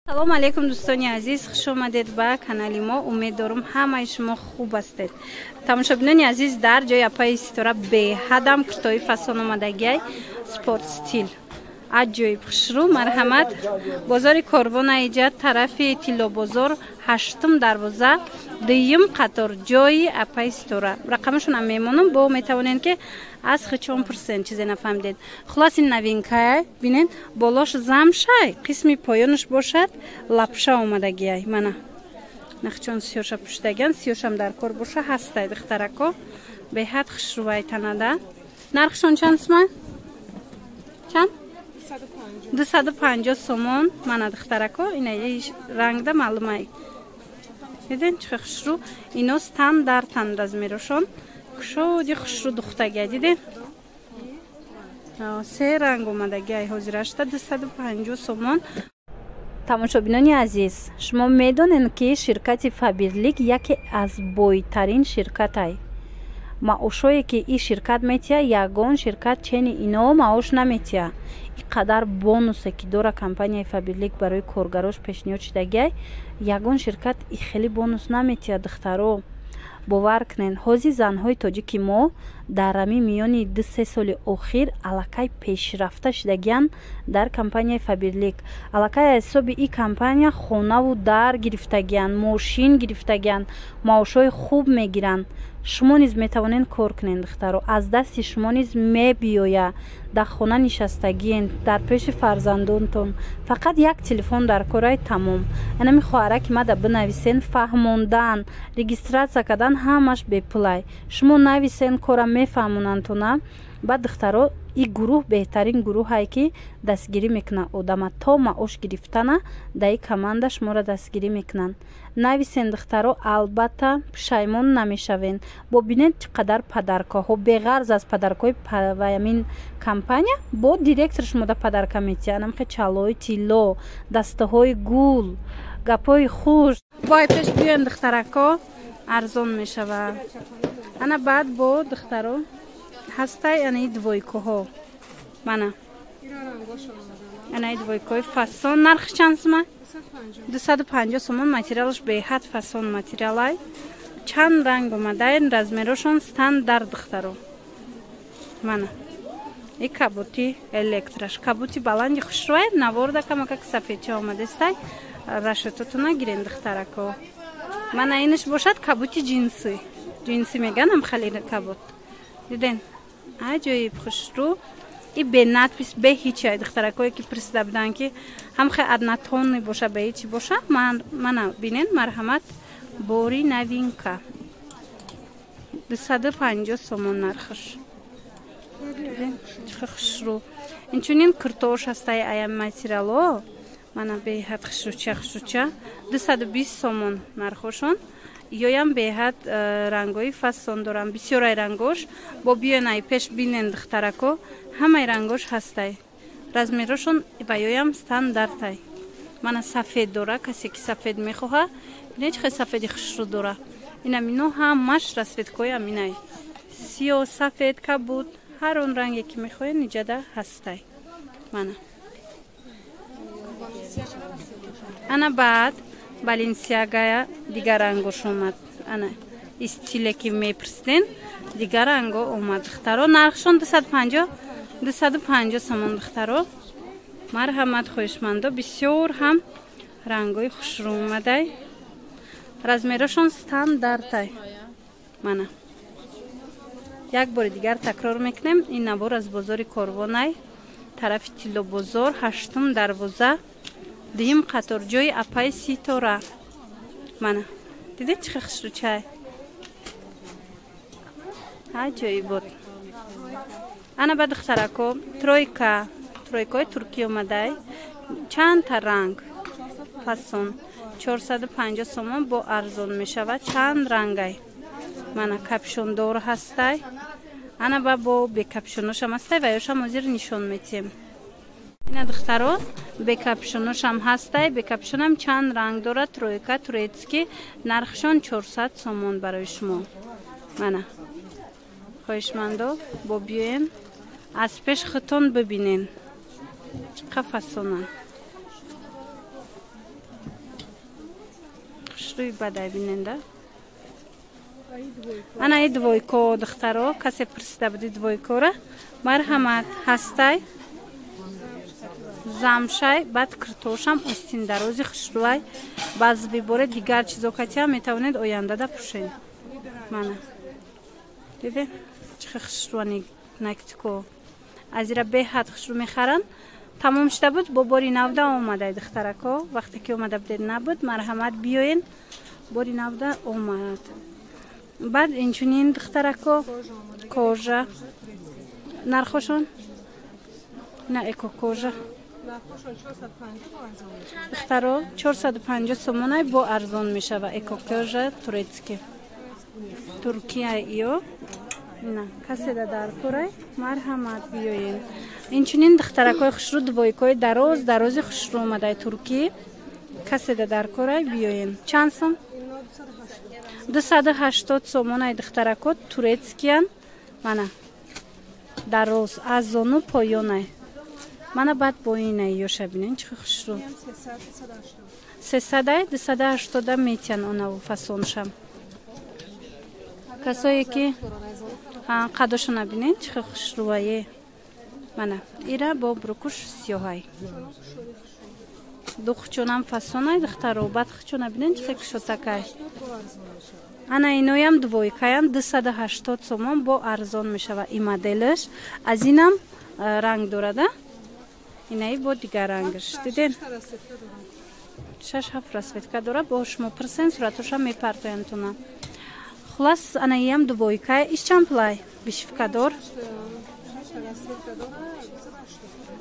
Салом алейкум, дӯстони азиз, хуш омадед ба канали мо. Умед дорум, ҳамаи шумо хуб ҳастед. Тамошобинони азиз, дар ҷои апаи Ситора беҳадам куртои фасон омадагиай, спорт стиль, аҷоиб хушрӯ. Марҳамат, бозори Корвон, аиҷа тарафи Тиллобозор, ҳаштум дарвоза, дуюм қатор, ҷои апаи Ситора. Рақамашонам мемонам, бо метавонед, ки аз хичон пурсен, чизе нафаҳмидед. Хулос, ин новинка я бинед, болош замшай, қисми поёнаш бошад лапша омадагиай. Мана нахчон сиёша пӯшидагиан, сиёшам дар кор боша ҳастай. Духтарако, беҳад хушрӯвай танада. Нархшон чанд сма? Чанд? 250 сомон. Мана, духтарако, ина рангда маълумай, диден, чӣ хушрӯ. Ино стандартан, размерошон кушоди хушрӯ духтагия, диден, се ранг омадагиай ҳозирашта, 250 сомон. Тамошобинони азиз, шумо медонед, ки ширкати Фаберлик яке аз бойтарин ширкатай. Маошое ки ин ширкат метиҳа, ягон ширкат чени ино маош наметиҳа. Ин қадар бонусе ки дора компанияи Фаберлик, барои коргарош пешниҳод шудагиай, ягон ширкат хеле бонус наметиҳа. Духтаро, бовар кунед, ҳозир занҳои тоҷики мо дар ҳамин миёни 2-3 соли охир аллакай пешрафта шудагиянд дар компанияи Фаберлик. Аллакай аз ҳисоби ин компания хонаву дар гирифтагиянд, мошин гирифтагиянд, маошҳои хуб мегиранд. Шумо низ метавонед кор кунед, духтаро, аз дасти шумо низ мебиёяд. Дар хона нишастагиен, дар пеши фарзандонтон, фақат як телефон дар корай, тамом. Анами хоҳараки мада бинависен, фаҳмондан, регистрация кардан ҳамаш бепулай. Шумо нависен, кора мефаҳмонандтона. Баъд, духтаро, ин гурӯҳ беҳтарин гурӯҳае, ки дастгирӣ мекунад одама то маош гирифтана. Дар ин команда шуморо дастгирӣ мекунанд. Нависен, духтаро, албатта пушаймон намешавен. Бо бинед, чӣ қадар подаркаҳо, беғарз аз подаркаҳои ваямин компания, бо директор шумода подарка метиҳад. Анамхе чалои тилло, дастаҳои гул, гапҳои хуш. Бой пеш биёен, духтарако, арзон мешавад. Ана баъд бо, духтаро, ҳастай анаи двойкаҳо. Мана анаи двойкаҳои фасон. Нархи чанд сума? 250 сомон. Материалаш беҳад фасон материалай, чанд ранг омадай, размерошон стандарт. Духтаро, мана и каботи электраш, каботи баланди хушрӯай. Наворда камакак сафедча омадестай, рашототуна гирен, духтарако. Мана инаш бошад каботи ҷинсӣ, ҷинсӣ меганам хали кабот, диден, аҷоиб хушрӯ и бе надпись, бе ҳичай. Духтаракое ки пурсида буданд, ки ҳамхе однотонный боша, бе ҳичи боша, мана бинен, марҳамат, бори новинка, 250 сомон нархаш. Чӣ хушрӯ! Инчунин куртош ҳастаи аями материало, мана беҳад хушрӯча, хушрӯча, 220 сомон нархошон. Ёям беҳад рангҳои фасон дорам, бисёрай рангош. Бо биёнай пеш бинен, духтарако, ҳамаи рангош ҳастай, размерошон ва ёям стандартай. Мана сафед дора, касе ки сафед мехоҳа, бинед, чӣ хел сафеди хушрӯ дора. Инам ино ҳамаш расцветкои аминай, сиё, сафед, кабуд, ҳар он ранге ки мехоҳед, иҷада ҳастай. Мана ана баъд Баленсиагая дигар рангош омад. Ана истиле ки мепурсиден, дигар ранго омад, духтаро. Нархшон 250, 250 сомон. Духтаро, марҳамат, хоҳишмандо, бисёр ҳам рангои хушрӯ омадай, размерошон стандартай. Мана як бори дигар такрор мекунем: ин навор аз бозори Корвонай, тарафи Тиллобозор, ҳаштум дарвоза, дуюм қатор, ҷои апаи Ситора. Мана дидед, чӣ хушрӯчай, аҷоиб буд. Ана ба духтарако тройка, тройкаҳои туркӣ омадай, чандта ранг фасон, 450 сомон, бо арзон мешавад. Чанд рангай, мана капюшондор ҳастай, ана ба бо бекапюшоношам ҳастай ва ёшам ҳозир нишон метиҳем. Ина, духтаро, бекапюшоношам ҳастай, бекапюшонам чанд ранг дорад. Тройка турецкий, нархшон 400 сомон барои шумо. Мана, хоҳишмандо, бо биёен, аз пеш худтон бибинен, чӣ қафасонанд. Хушрӯи бадай биненда. Ана и двойко, духтаро, касе пурсида буди двойкора, марҳамат, ҳастай. Замшай, баъд киртошам остин дарози хушрӯай. Баъз биборе дигар чизо катия метавонед ояндада пӯшед. Мана. Диде? Чӣ хушрӯани нактико. Аз ира беҳад хушрӯ мехаранд. Тамом шуда буд, бо бори навда омадай, духтарако. Вақте ки омада будед набуд, марҳамат, биёен. Бори навда омад. Баъд инчунин, духтарако, кожа. Нархошон? На эко кожа. Духтаро, 450 сомонай, бо арзон мешава эко кожа турецкий. Туркия ё. На, касе да дар корай, марҳамат, биёен. Инчунин, духтаракои хушрӯ, двойкои дароз, дарози хушрӯ омадай туркӣ. Касе да дар корай, биёен. Чанд сом? 280 сомонай, духтарако, турецкиян. Мана. Дароз аз зону поёнай. Мана баъд бо инай ёша бинен чӣ хушрӯ. 300 280 метиан онаву фасоншам. Касое ки қадошона бинен чӣ хушрӯае. Мана ира бо брукуш сиёҳай. Духчонам фасонай, духтаро, баъд хучона бинен чӣ кушотакай. Ана иноям двойкаям 280 сомон, бо арзон мешава и моделаш. Аз инам ранг дорада. Инаи бо дигар рангаш. Диден? 6-7 расцветка дора, бо шумо пирсен, суратоша мепартоянтона. Хулас, ана иам двойка, иш чанд пулай? Вышивкадор.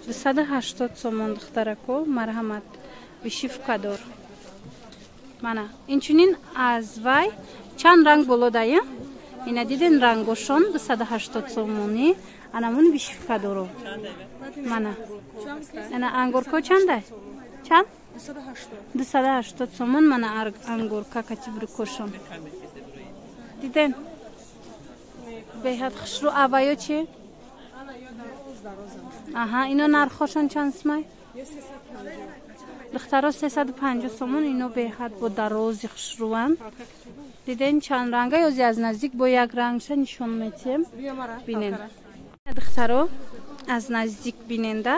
280 сомон, духтарако, марҳамат, вышивкадор. Мана, инчунин аз вай чанд ранг боло дая? Ина диден рангошон 280 сомони, анамун вышивкадоро. Мана. Ана ангорко чандай? Чанд? 280 сомон, мана ангорка кати брукошон. Диден? Беҳад хушрӯ. Авайо чи? Аҳа, ино нархошон чанд сумай? Духтаро, 350 сомон, ино беҳад бо дарози хушрӯанд. Диден чанд ранга, ёзи аз наздик бо як рангша нишон метиҳем. Бинен. Духтаро, аз наздик биненда,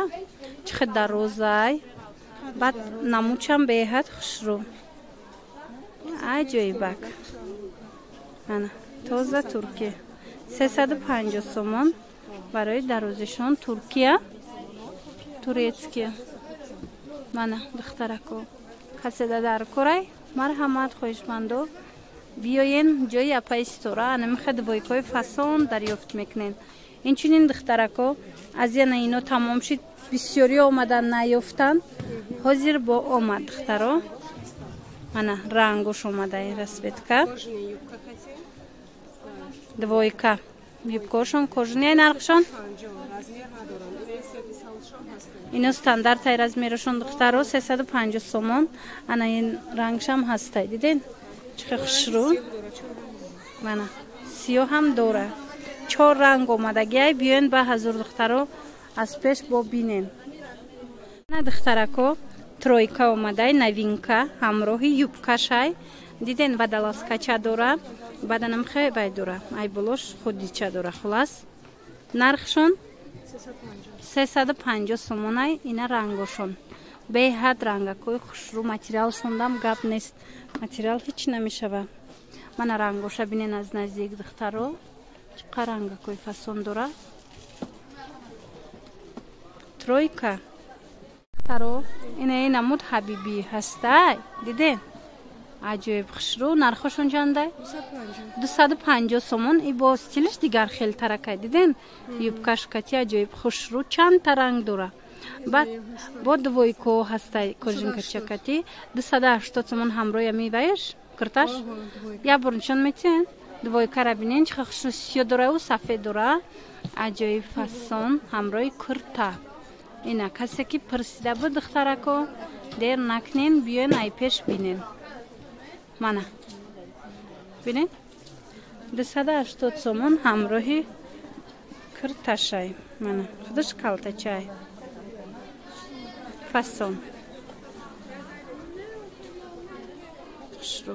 чӣ хел дарозай. Баъд намучам беҳад хушрӯ. Аҷоибак. Ана, тоза туркия. 350 сомон барои дарозишон, Туркия, турецкия. Мана, духтарако, касе да дар корай, марҳамат, хоҳишмандо, биёен ҷои апаи Ситора, ана михе двойкои фасон дарёфт мекунен. Инчунин, духтарако, аз яна ино тамом шид, бисёриё омадан наёфтанд. Ҳозир бо омад, духтаро. Мана рангош омадай расцветка. Двойка. Юбкошон кожаный, нархшон? Ино стандартай размерашон, духтаро, 350 сомон. Ана ин рангшам ҳастай, диден? Чӣ хушрӯ. Мана сиёҳ ҳам дора. Чор ранг омадагиай, биёен ба ҳазур, духтаро, аз пеш бо бинен. Ана, духтарако, тройка омадай, новинка, ҳамроҳи юбкашай. Диден, водолазкача дора, баданам хе вай дора. Ай болош худича дора, хулас. Нархшон 350 сомонай, ина рангошон. Беҳад рангакои хушрӯ, материалшондам гап нест. Материал ҳеч намешава. Мана рангоша бинен аз наздик, духтаро. Чӣ қадр рангакои фасон дора. Тройка. Духтаро, ина намуд ҳабибӣ ҳастай. Диден? Аҷоиб хушрӯ. Нархошон чандай? 250 сомон. И бо стилиш дигар хел таракай, диден? Юбкаш кати аҷоиб хушрӯ, чандта ранг дора. Баъд бо двойко ҳастай, кожинкачакати 280 сомон, ҳамроҳи миваеш кирташ. Як бор нишон метиҳен? Двойкара бинен чӣ хушрӯ, сиё дора сафед дора, аҷоиб фасон ҳамроҳи курта. Ина касе ки пурсида буд, духтарако, дер накунен, биёен ай пеш бинен. Мана бинен, 280 сомон ҳамроҳи кирташай. Мана худаш калтачай фасон. Хушрӯ,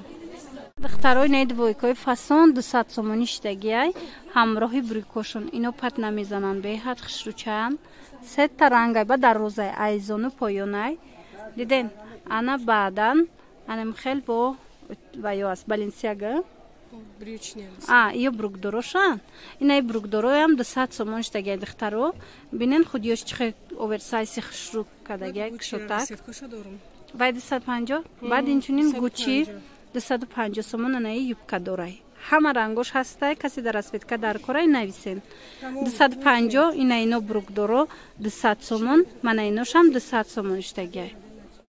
духтарои, наи двойкаи фасон 200 сомонӣ шидагиай, ҳамроҳи брюкошон. Ино пат намезананд, беҳад хушрӯчаанд. Сета рангай, ба дарозай, айзону поёнай. Диден, ана баъдан анам хел бо ваё аст, Баленсиага. А ё брюкдорошан. Инаи брюкдороям 200 сомон шидагиай, духтаро. Бинен, худиёш чихе оверсайзи хушрӯ кардагиай, кушотак. Вай 250. Баъд инчунин Гуччи 250 сомон, анаи юбка дорай. Ҳама рангош ҳастай. Касе дар расцветка дар корай, нависен. 250. Ина ино брюкдоро 200 сомон, мана иношам 200 сомон шидагиай.